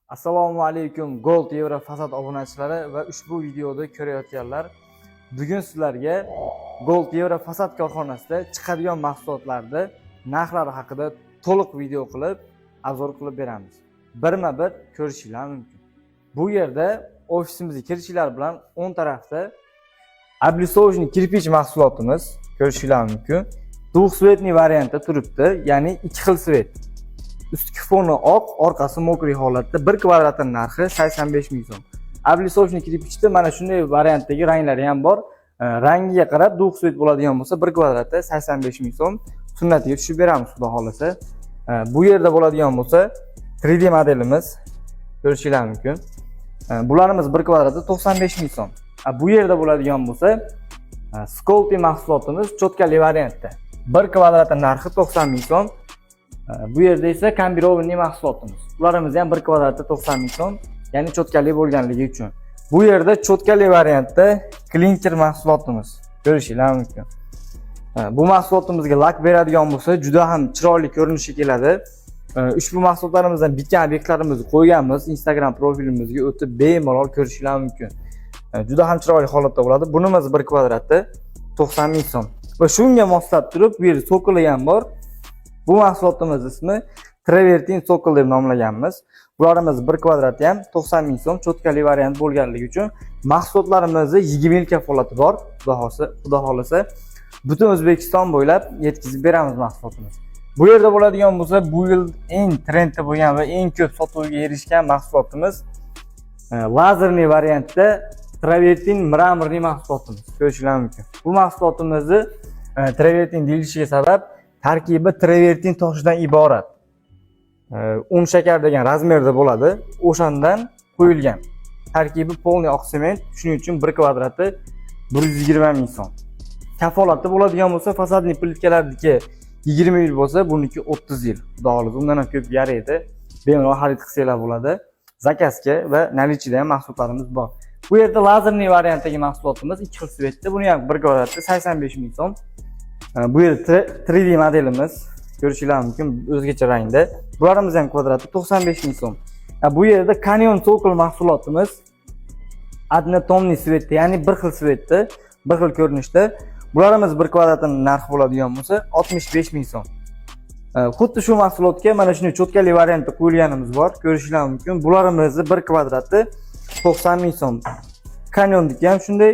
Assalomu alaykum, Gold Yevro fasad obunachilari va ushbu videoda ko'rayotganlar. Bugun sizlarga Gold Yevro fasad korxonasida chiqadigan mahsulotlarni narxlari haqida to'liq video qilib, обзор qilib beramiz. Birma-bir ko'rishinglar mumkin. Bu yerda ofisimizga kirishinglar bilan o'ng tarafda облицовочный кирпич mahsulotimiz ko'rishinglar mumkin. Двухцветный variantda turibdi, ya'ni ikki xil цвет. Ustki foni oq, orqasi мокрый holatda. Bir kvadratning narxi 85 ming so'm. Облицовочный кирпич da mana shunday variantdagi ranglari ham bor. Rangiga qarab двухцвет bo'ladigan bo'lsa, bir kvadratda 85 ming so'm sunnatiga tushib beramiz, xudo xohlasa. Bu yerda bo'ladigan bo'lsa 3D modelimiz ko'rishinglar mumkin. Bularimiz bir kvadratda 95 ming so'm. Bu yerda bo'ladigan bo'lsa Skolti mahsulotimiz чётка li variantda. Bir kvadratning narxi 90 ming so'm. Bu yerda esa комбинированный mahsulotimiz. Ularimiz ham bir kvadratda 90 ming so'm, ya'ni чётка li bo'lganligi uchun. Bu yerda чётка li variantda klinker mahsulotimiz ko'rishinglar mumkin. Bu mahsulotimizga lak beradigan bo'lsa, juda ham chiroyli ko'rinishga keladi. Ushbu mahsulotlarimizdan bitgan obyektlarimizni qo'yganmiz. Instagram profilimizga o'tib bemalol ko'rishinglar mumkin. Juda ham chiroyli holatda bo'ladi. Bunimiz bir kvadratda 90 ming so'm. Va shunga moslab turib, bu yerda sokoli ham bor. Bu mahsulotimiz ismi travertin sokol deb nomlaganmiz. Bularimiz bir kvadrati ham 90 ming so'm, чётка li variant bo'lganligi uchun. Mahsulotlarimizni 20 yil kafolati bor. Xudo xohlasa butun O'zbekiston bo'ylab yetkazib beramiz mahsulotimiz. Bu yerda bo'ladigan bo'lsa, bu yil eng trendda bo'lgan va eng ko'p sotuvga erishgan mahsulotimiz лазерный variantda travertin мраморный mahsulotimiz ko'rishinglar mumkin. Bu mahsulotimizni travertin deyilishiga sabab tarkibi travertin toshidan iborat. Un shakar degan размер da bo'ladi, o'shandan qo'yilgan. Tarkibi полный oq sement, shuning uchun bir kvadrati 120 ming so'm. Kafolati bo'ladigan bo'lsa, фасадный plitkalarniki 20 yil bo'lsa, buniki 30 yil. Xudo xohlasa, undan ham ko'p yaraydi. Bemalol xarid qilsanglar bo'ladi. Заказ ga va наличие da ham mahsulotlarimiz bor. Bu yerda лазерный variantdagi mahsulotimiz ikki xil цвет da, buni ham bir kvadratda 85 ming so'm. Bu yerda 3D modelimiz ko'rishinglar mumkin, o'zgacha rangda. Bularimiz ham kvadrati 95 ming so'm. Bu yerda Canyon Sokol mahsulotimiz однотонный цвет da, ya'ni bir xil цвет da, bir xil ko'rinishda. Bularimiz bir kvadratining narxi bo'ladigan bo'lsa 65 ming so'm. Xuddi shu mahsulotga mana shunday чётка li variantda qo'yilganimiz bor, ko'rishinglar mumkin. Bularimizni bir kvadrati 90 ming so'm. Canyonniki ham shunday,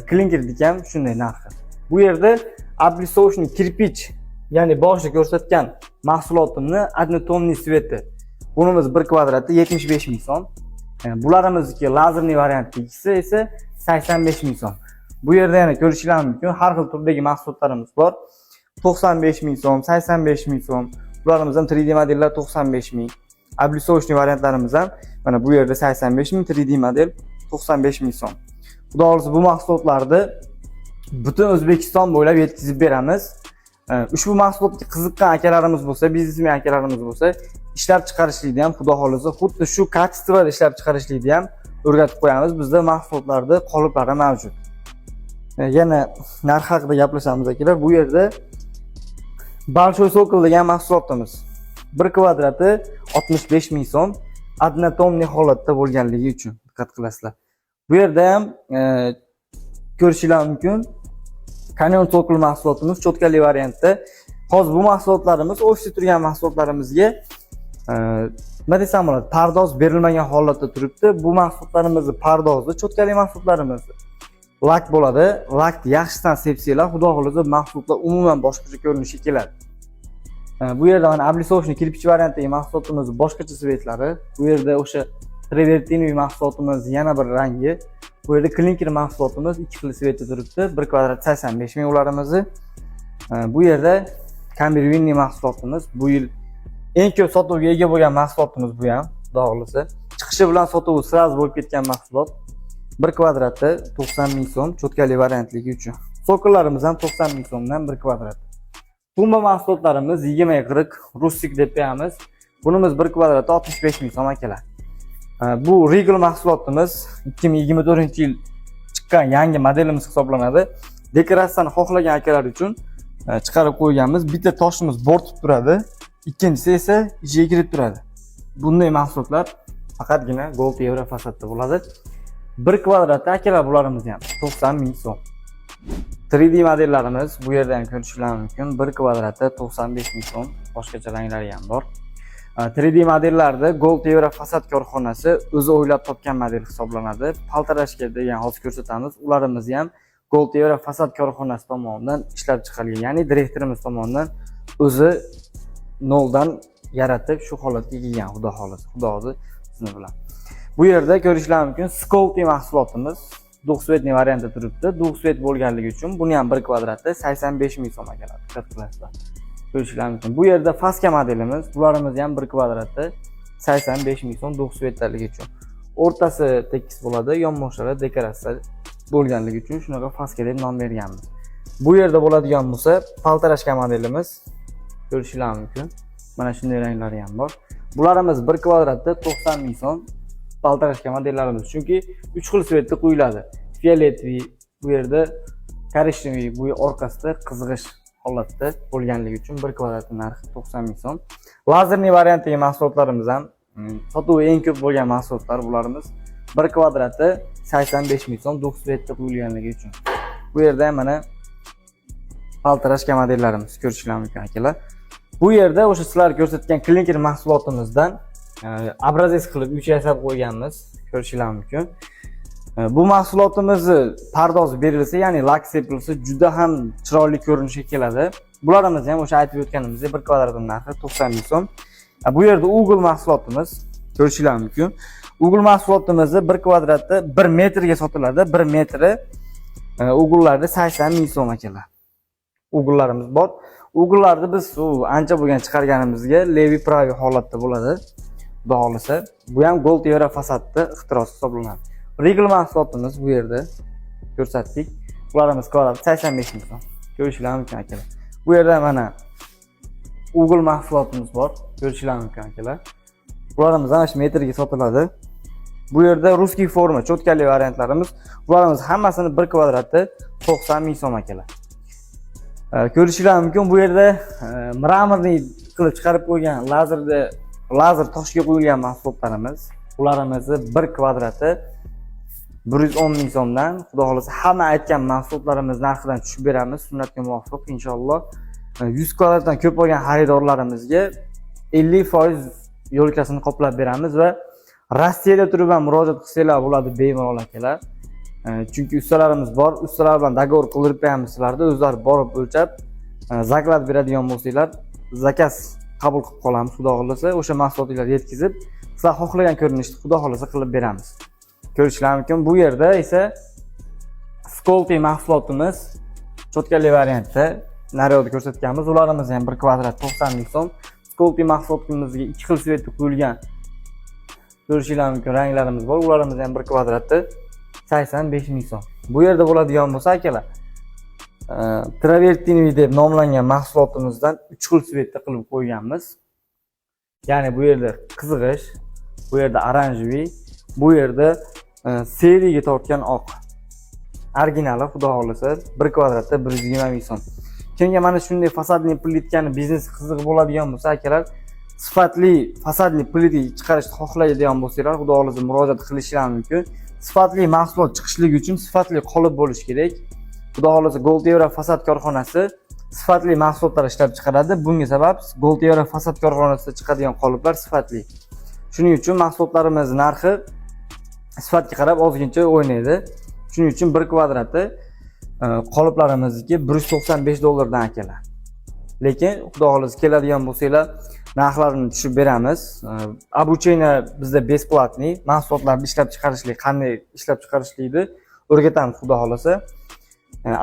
Klinkerniki ham shunday narxi. Bu yerda облицовочный кирпич, ya'ni boshida ko'rsatgan mahsulotimni однотонный цвет i. Bunimiz bir kvadrati 75 ming so'm. Bularimizniki лазерный variantdagisi esa 85 ming so'm. Bu yerda yana ko'rishinglar mumkin, har xil turdagi mahsulotlarimiz bor. 95 ming so'm, 85 ming so'm. Bularimiz ham 3D modellar 95 ming. Облицовочный variantlarimiz ham mana bu yerda 85 ming, 3D model 95 ming so'm. Xudo xohlasa, bu mahsulotlarni butun O'zbekiston bo'ylab yetkazib beramiz. Ushbu mahsulotga qiziqqan akalarimiz bo'lsa, biznesmen akalarimiz bo'lsa, ishlab chiqarishlikni ham, xudo xohlasa, xuddi shu качество da ishlab chiqarishlikni ham o'rgatib qo'yamiz. Bizda mahsulotlarni qoliplari mavjud. Yana narx haqida gaplashamiz, akalar. Bu yerda Большой Sokol degan mahsulotimiz. Bir kvadrati 65 ming so'm, однотонный holatda bo'lganligi uchun diqqat qilasizlar. Bu yerda ham ko'rishinglar mumkin. Canyon Sokol mahsulotimiz чётка li variantda. Hozir bu mahsulotlarimiz ofisda turgan mahsulotlarimizga nima desam bo'ladi, pardoz berilmagan holatda turibdi. Bu mahsulotlarimizni pardozi, чётка li mahsulotlarimizni lak bo'ladi. Lakni yaxshisidan sepsanglar, xudo xohlasa, mahsulotlar umuman boshqacha ko'rinishga keladi. Bu yerda mana облицовочный кирпич variantdagi mahsulotimiz boshqacha цвет lari. Bu yerda o'sha travertinoviy mahsulotimiz yana bir rangi. Bu yerda klinker mahsulotimiz ikki xil цвет da turibdi. Bir kvadrat 85 ming ularimizni. Bu yerda комбинированный mahsulotimiz, bu yil eng ko'p sotuvga ega bo'lgan mahsulotimiz bu ham, xudo xohlasa. Chiqishi bilan sotuvi сразу bo'lib ketgan mahsulot. Bir kvadrati 90 ming so'm, чётка li variantligi uchun. Sokollarimiz ham 90 ming so'mdan bir kvadrat. Tumba mahsulotlarimiz 20 40 rustik deb qo'yamiz. Bunimiz bir kvadrati 65 ming so'm, akalar. Bu Regal mahsulotimiz 2024 yil chiqqan yangi modelimiz hisoblanadi. Dekoratsiyani xohlagan akalar uchun chiqarib qo'yganmiz. Bitta toshimiz bo'rtib turadi, ikkinchisi esa ichiga kirib turadi. Bunday mahsulotlar Faqatgina Gold Yevro fasadda bo'ladi. 1 kvadratda, akalar, bularimiz ham 90 ming so'm. 3D modellarimiz bu yerda ham ko'rishinglar mumkin. 1 kvadrati 95 ming so'm. Boshqacha ranglari ham bor. 3D modellarda Gold Euro fasad korxonasi o'zi o'ylab topgan model hisoblanadi. Полторашка degan hozir ko'rsatamiz. Ularimiz ham Gold Euro fasad korxonasi tomonidan ishlab chiqarilgan. Ya'ni direktorimiz tomonidan o'zi noldan yaratib shu holatga kelgan, xudo xohlasa. Xudo o'zi sizni bilan. Bu yerda ko'rishlar mumkin, Skolti mahsulotimiz двухцветный variantda turibdi. Двухцвет bo'lganligi uchun buni ham 1 kvadrati 85 ming so'm, akalar. Diqqat qilasizlar. Ko'rishlar mumkin. Bu yerda faska modelimiz, bularimiz ham 1 kvadrati 85 ming so'm двухцвет ligi uchun. O'rtasi tekis bo'ladi, yonboshlari dekoratsiya bo'lganligi uchun shunaqa faska deb nom berganmiz. Bu yerda bo'ladigan bo'lsa, полторашка modelimiz, ko'rishinglar mumkin. Mana shunday ranglari ham bor. Bularimiz 1 kvadratda 90 ming so'm полторашка modellarimiz. Chunki 3 xil цвет da quyiladi. Фиолетовый, bu yerda коричневый, bu orqasida qizg'ish holatda bo'lganligi uchun 1 kvadrat narxi 90 ming so'm. Лазерный variantdagi mahsulotlarimiz ham sotuvi eng ko'p bo'lgan mahsulotlar bularimiz. 1 kvadrati 85 ming so'm двухцвет da quyilganligi uchun. Bu yerda ham mana полторашка modellarimiz, ko'rishinglar mumkin, akalar. Bu yerda o'sha sizlar ko'rsatgan klinker mahsulotimizdan образец qilib uch yasab qo'yganmiz, ko'rishinglar mumkin. Bu mahsulotimizni pardozi berilsa, ya'ni lak sepilsa, juda ham chiroyli ko'rinishga keladi. Bularimiz ham o'sha aytib o'tganimizdek 1 kvadrat narxi 90 ming so'm. Bu yerda угол mahsulotimiz, ko'rishinglar mumkin. Угол mahsulotimizni 1 kvadratda 1 metrga sotiladi. 1 metri угол larda 80 ming so'm, akalar. Угол larimiz bor. Угол larni biz u ancha bo'lgan chiqarganimizga левый, правый holatda bo'ladi. Xudo xohlasa. Bu ham Gold Euro fasadni ixtirosi hisoblanadi. Regal mahsulotimiz bu yerda ko'rsatdik. Bularimiz kvadrat 85 ming so'm. Ko'rishinglar mumkin, akalar. Bu yerda mana угол mahsulotimiz bor. Ko'rishinglar mumkin, akalar. Bularimiz ana shu metrga sotiladi. Bu yerda русский форма, чётка li variantlarimiz. Bularimiz hammasini 1 kvadrati 90 ming so'm, akalar. Ko'rishinglar mumkin, bu yerda мраморный qilib chiqarib qo'ygan lazerda, lazer toshga qo'yilgan mahsulotlarimiz. Ularimizni 1 kvadrati 110 ming so'mdan, xudo xohlasa, hamma aytgan mahsulotlarimiz narxidan tushib beramiz sunnatga muvofiq inshaalloh. 100 kvadratdan ko'p olgan xaridorlarimizga 50% ёлка sini qoplab beramiz va Rossiyada turib ham murojaat qilsanglar bo'ladi bemalol, akalar. Chunki ustalarimiz bor, ustalar bilan договор qildirib qo'yamiz sizlarni, o'zlari borib o'lchab, заклад beradigan bo'lsanglar, заказ qabul qilib qolamiz, xudo xohlasa, o'sha mahsulotlarni yetkazib, sizlar xohlagan ko'rinishda, xudo xohlasa, qilib beramiz. Ko'rishlar mumkin. Bu yerda esa Skolti mahsulotimiz чётка li variantda naryoqda ko'rsatganmiz. Ularimiz ham 1 kvadrat 90 ming so'm. Skolti mahsulotimizga ikki xil цвет da quyilgan, ko'rishinglar mumkin, ranglarimiz bor. Ularimiz ham 1 kvadrati 85 ming so'm. Bu yerda bo'ladigan bo'lsa, akalar, travertinoviy deb nomlangan mahsulotimizdan 3 xil цвет da qilib qo'yganmiz. Ya'ni bu yerda qizg'ish, bu yerda оранжевый, bu yerda серый ga tortgan oq. Originali, xudo xohlasa, 1 kvadratda 120 ming so'm. Kimga mana shunday фасадный plitkani biznesi qiziq bo'ladigan bo'lsa, akalar, sifatli фасадный plitka chiqarishni xohlaydigan bo'lsanglar, xudo xohlasa, murojaat qilishinglar mumkin. Sifatli mahsulot chiqishligi uchun sifatli qolip bo'lishi kerak. Xudo xohlasa, Gold Euro fasad korxonasi sifatli mahsulotlar ishlab chiqaradi. Bunga sabab Gold Euro fasad korxonasida chiqadigan qoliplar sifatli. Shuning uchun mahsulotlarimiz narxi sifatga qarab ozgincha o'ynaydi. Shuning uchun 1 kvadrati qoliplarimizniki 195 dollardan, akalar. Lekin xudo xohlasa, keladigan bo'lsanglar, narxlarini tushib beramiz. Обучение bizda бесплатный, mahsulotlarni ishlab chiqarishlik, qanday ishlab chiqarishlikni o'rgatamiz, xudo xohlasa.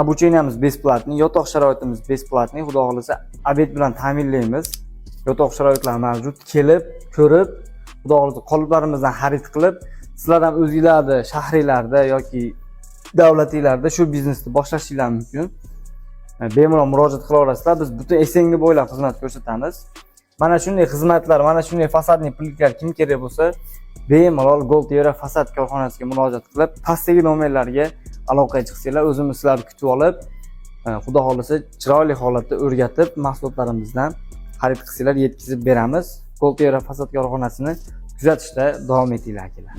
Обучение miz бесплатный, yotoq sharoitimiz бесплатный, xudo xohlasa, обед bilan ta'minlaymiz. Yotoq sharoitlari mavjud. Kelib, ko'rib, xudo xohlasa, qoliplarimizdan xarid qilib, sizlar ham o'zinglarni shahringlarda yoki davlatinglarda shu biznesni boshlashinglar mumkin. Bemalol murojaat qila olasizlar. Biz butun СНГ bo'ylab xizmat ko'rsatamiz. Mana shunday xizmatlar, mana shunday фасадный plitkalar kim kerak bo'lsa, bemalol Gold Era fasad korxonasiga murojaat qilib, pastdagi nomerlarga aloqaga chiqsanglar, o'zimiz sizlarni kutib olib, xudo xohlasa, chiroyli holatda o'rgatib, mahsulotlarimizdan xarid qilsanglar, yetkazib beramiz. Gold Era fasad korxonasini Kuzatishda davom etinglar, akalar.